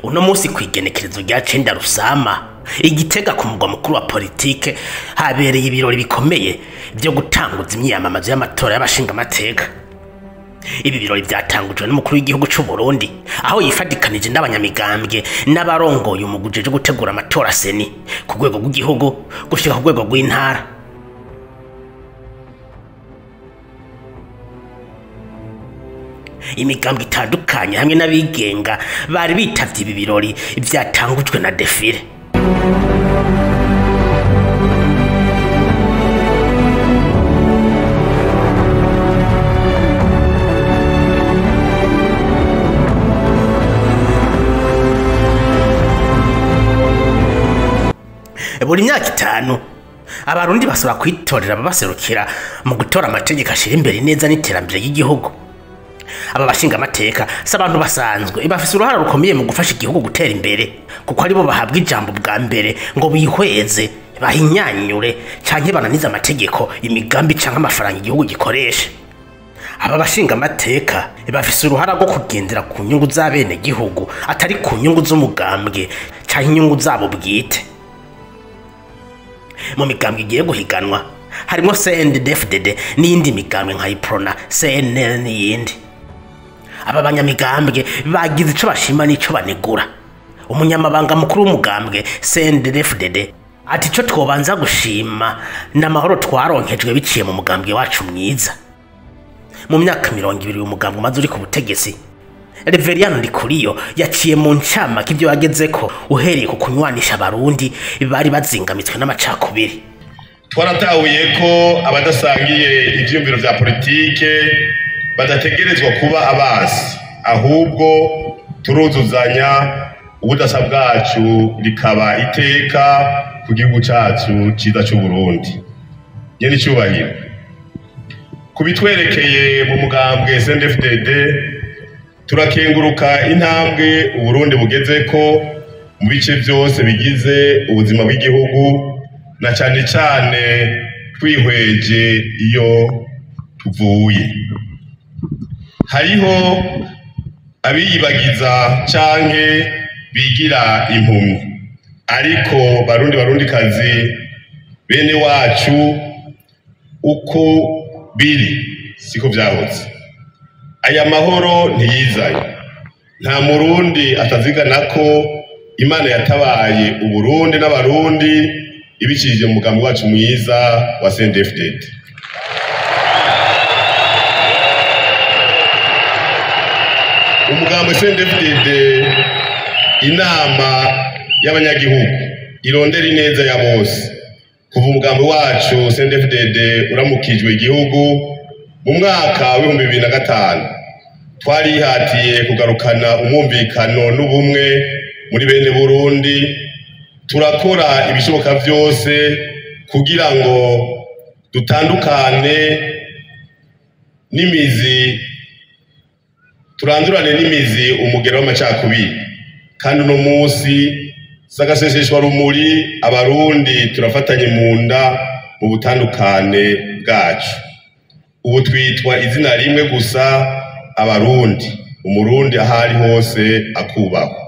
Uno munsi kw'igenekerezo rya 9 Rusama Igitega ku mugwa mukuru wa politike habereye ibirori bikomeye byo gutanguza imyiyamamazo y'amatora y'abashinga amateka. Ibi birori byatangujwe n'umukuru w'igihugu c'u Burundi aho yifadikanije n'abanyamigambwe n'abarongoye umuguje cyo gutegura amatora seni ku rwego rw'igihugu gushika ku rwego rw'intara. Imigambwe itandukanye hamwe n'abigenga bari bitavye ibi birori byatangujwe na defile. Buri myaka 5 abarundi basaba kwitorera ababaserukira mu gutora amategeko ashira imbere neza n'iterambere ry'igihugu. Aba bashinga amateka si abantu basanzwe, bafise uruhara rukomeye mu gufasha igihugu gutera imbere, kuko aribo bahabwa ijambo bwa mbere ngo bihweze, bahinyanyure canke bananize amategeko, imigambi canke amafaranga igihugu gikoresha. Aba bashinga amateka bafise uruhara rwo kugendera ku nyungu z'abene gihugu, atari ku nyungu z'umugambwe canke inyungu zabo bwite. Mu migambwe igiye guhiganwa harimo CNDD-FDD n'iyindi migambwe nka Iprona, CNL n'iyindi. Aba banyamigambwe bagize ico bashima n'ico banegura. Umunyamabanga mukuru w'umugambwe CNDD-FDD ati ico twobanza gushima n'amahoro twaronkejwe biciye mu mugambwe wacu mwiza. Mu myaka 20 umugambwe umaze uri ku butegetsi, Reveriyano Ndikuriyo yaciye mu ncamake ivyo yagezeko uhereye ku kunywanisha abarundi bari bazingamitswe n'amacakubiri. Twaratahuye ko abadasangiye ivyiyumviro vya politike badategerezwa kuba abansi, ahubwo turuzuzanya, ubudasa bwacu rikaba iteka ku gihugu cacu ciza c'Uburundi. Nyene icubahiro kubitwerekeye mu mugambwe CNDD-FDD, turakenguruka intambwe Uburundi bugezeko mu bice byose bigize ubuzima bw'igihugu, na cyane cyane twihweje iyo tuvuye. Hariho abiyibagiza canke bigira impumyi, ariko barundi barundikazi bene wacu, uko biri siko vyahotse. Aya mahoro ntiyizanye, nta murundi atazigana ko Imana yatabaye Uburundi n'abarundi ibicishije mu mugambi wacu mwiza wa CNDD-FDD. Umugambi CNDD-FDD, inama y'abanyagihugu irondera ineza ya bose. Kuva umugambi wacu CNDD-FDD uramukijwe igihugu mu mwaka w'ibihumbi 2005, twarihatiye kugarukana umwumvikano n'ubumwe muri bene Burundi. Turakora ibishoboka vyose kugira ngo dutandukane n'imizi, turandurane n'imizi umugero w'amacakubiri. Kandi uno munsi sagaseseshwa rumuri, abarundi turafatanye mu nda mu butandukane bwacu. Ubu twitwa izina rimwe gusa, abarundi. Umurundi ahari hose akubahwa.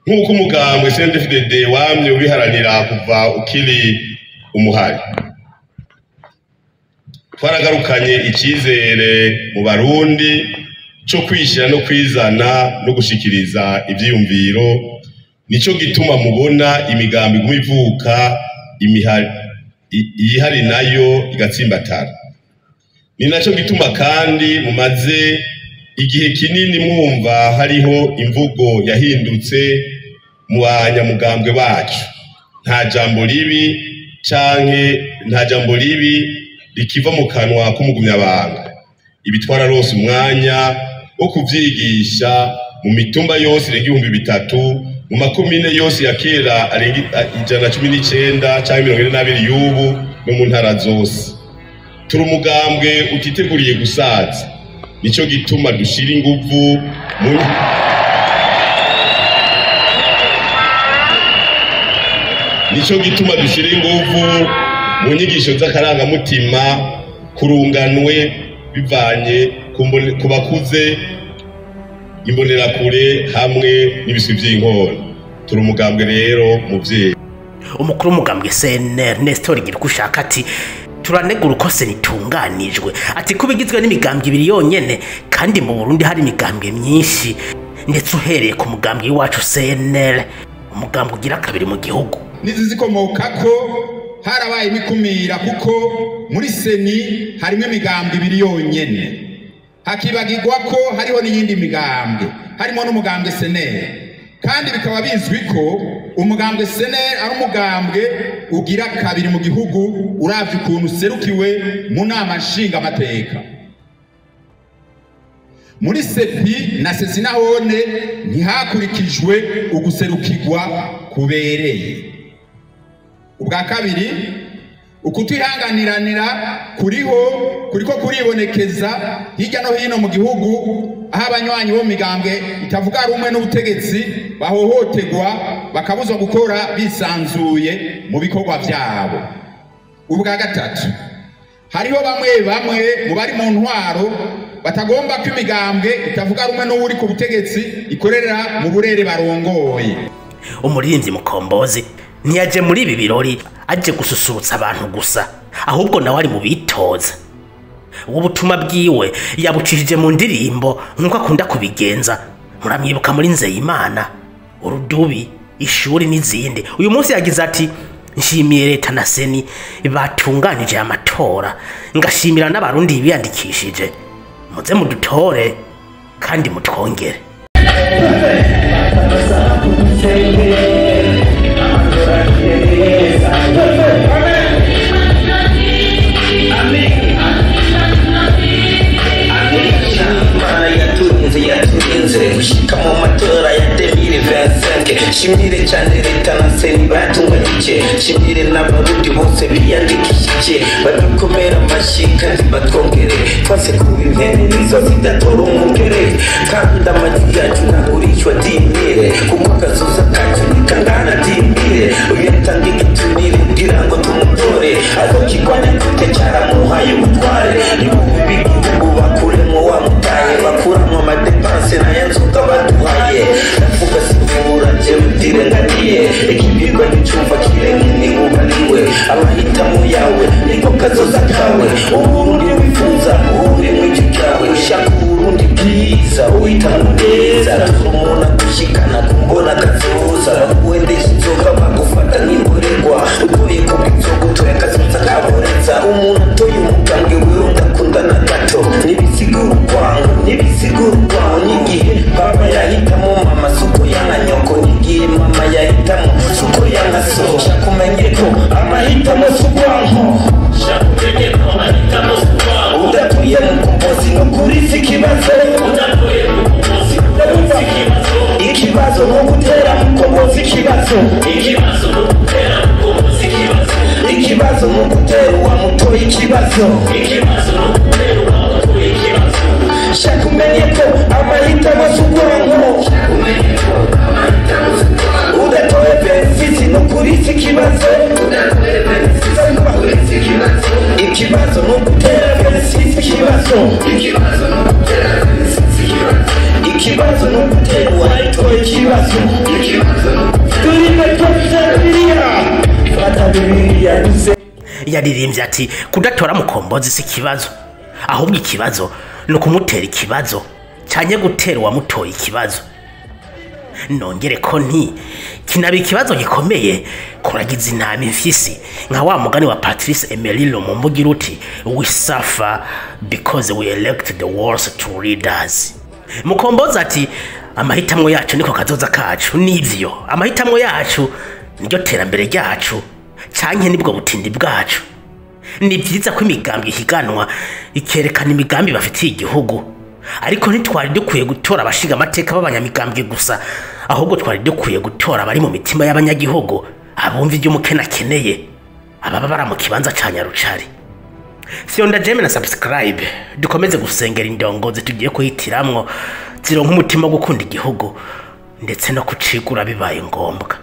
Nk'uko umugambwe CNDD-FDD wamye ubiharanira kuva ukiri umuhari, twaragarukanye icizere mu barundi co kwishira no kwizana no gushikiriza ivyiyumviro. Nico gituma mubona imigambi iguma ivuka, iyihari nayo igatsimbatara. Ni naco gituma kandi mumaze igihe kinini mwumva hariho imvugo yahindutse mu banyamugambwe bacu. Nta jambo ribi canke nta jambo ribi rikiva mu kanwa k'umugumyabanga. Ibi twararose umwanya wo kuvyigisha mu mitumba yose irenga 3000, mu makomine yose ya kera arenga 119 canke 42 y'ubu, no mu ntara zose. Turi umugambwe utiteguriye gusaza, nico gituma dushira inguvu mu nico gituma dushira inguvu mu nyigisho z'akarangamutima kurunganwe bivanye ku bakuze imbonerakure hamwe n'ibiswi vy'inkona. Turi umugambwe rero muvyeyi. Umukuru w'umugambwe CNL Nestor Girikushaka ati turanegura uko CENI itunganijwe, ati kuba igizwe n'imigambwe ibiri yonyene kandi mu Burundi hari imigambwe myinshi, ndetse uhereye ku mugambwe w'iwacu CNL, umugambwe ugira kabiri mu gihugu. Nizizikomoka ko harabaye imikumira kuko muri CENI harimo imigambwe ibiri yonyene, hakibagirwa ko hariho n'iyindi migambwe harimo n'umugambwe CNL, kandi bikaba bizwi ko umugambwe CNL ari umugambwe ugira kabiri mu gihugu uravye ukuntu userukiwe mu nama nshingamateka. Muri CEPI na CECI nahone ntihakurikijwe uguserukirwa kubereye. Ubwa kabiri, ukutihanganiranira kuriho kuriko kuribonekeza hirya no hino mu gihugu, aho abanywanyi bo migambwe itavuga rumwe n'ubutegetsi bahohoterwa bakabuzwa gukora bisanzuye mu bikorwa vyabo. Ubwa gatatu, hariho bamwe bamwe mu bari mu ntwaro batagomba ko imigambwe itavuga rumwe n'uri ku butegetsi ikorera mu burere barongoye. Umuririmbyi Mukombozi ntiyaje muri ibi birori aje gususurutsa abantu gusa, ahubwo nawe ari mu bitoza. Ubutumwa bwiwe yabucishije mu ndirimbo nk'uko akunda kubigenza. Muramwibuka muri Nzeyimana, Urudubi, Ishuri n'izindi. Uyu munsi yagize ati nshimiye leta na CENI batunganije amatora, ngashimira n'abarundi biyandikishije, muze mudutore kandi mutwongere. Gushika mu matora ya 2025, shimire cyane leta na CENI batunganyije, shimire n'abarundi bose biyandikishije, badukomera amashyi kandi batwongere, twase kuba impene nizo zidatora umugere, kandi amagi yacu ntagurishwa dimire, kuko akazuza kacu nikangana dimire, uyatanga igitumire kugira ngo tumutore, azokigwanya gute cyaramuhaye ubutware, nibubi b'igihugu bakuremwo wamutaye, bakuramwo amadepanse nayo nzoga baduhaye, ndavuga sivura jewe ndirenganiye, ikibirwa n'icumva kirenga imibubariwe, amahitamo yawe niko kazoza kawe, Uburundi wifuza uburimwe icyo cyawe, ushaka Uburundi bwiza uhitamo neza, turi umuntu agushikana kumbona kazoza, baguhendesha inzoga bagufata nk'imborerwa, utuye ku bw'inzoga utuye akazoza kaboreza, umuntu atoye umugambwe wewe ndakunda na gato, ntibisigura urwango, ntibisigura urwango, n'igihe papa yahitamo mama suko yanka nyoko, n'igihe mama yahitamo suko yanka so, shaka umenye ko amahitamo si urwango, udatuye mu Mukombozi no kuri si ikibazo, ikibazo ni ugutera Mukombozi ikibazo, ikibazo ni ugutera uwamutoye ikibazo, shaka umenye ko amahitamo si urwango, udatoye Benfisi no kuri si ikibazo, ikibazo ni ugutera Benfisi ikibazo, ikibazo ni ugutera uwayitoye ikibazo. Yaririmbye ati kudatora Mukombozi si ikibazo, ahubwo ikibazo ni ukumutera ikibazo cyane gutera uwamutoye ikibazo. Nongere ko nti kinaba ikibazo gikomeye kuragiza intama imfyisi, nka wa mugani wa Patrice Emery Lumumba ugira uti we suffer because we elect the worst two leaders. Mukombozi ati amahitamo yacu niko kazoza kacu, nivyo amahitamo yacu niryo terambere ryacu canke nibwo butindi bwacu. Ni vyiza ko imigambwe ihiganwa ikerekana imigambi bafitiye igihugu, ariko ntitwari dukwiye gutora abashinga amateka b'abanyamigambwe gusa, ahubwo twari dukwiye gutora abari mu mitima y'abanyagihugu, abumva ibyo umukene akeneye, ababa bara mu kibanza ca Nyarucari. Fyonda jeme na subscribe, dukomeze gusengera indongozi tugiye kuhitiramwo zironka umutima wo gukunda igihugu ndetse no kucigura bibaye ngombwa.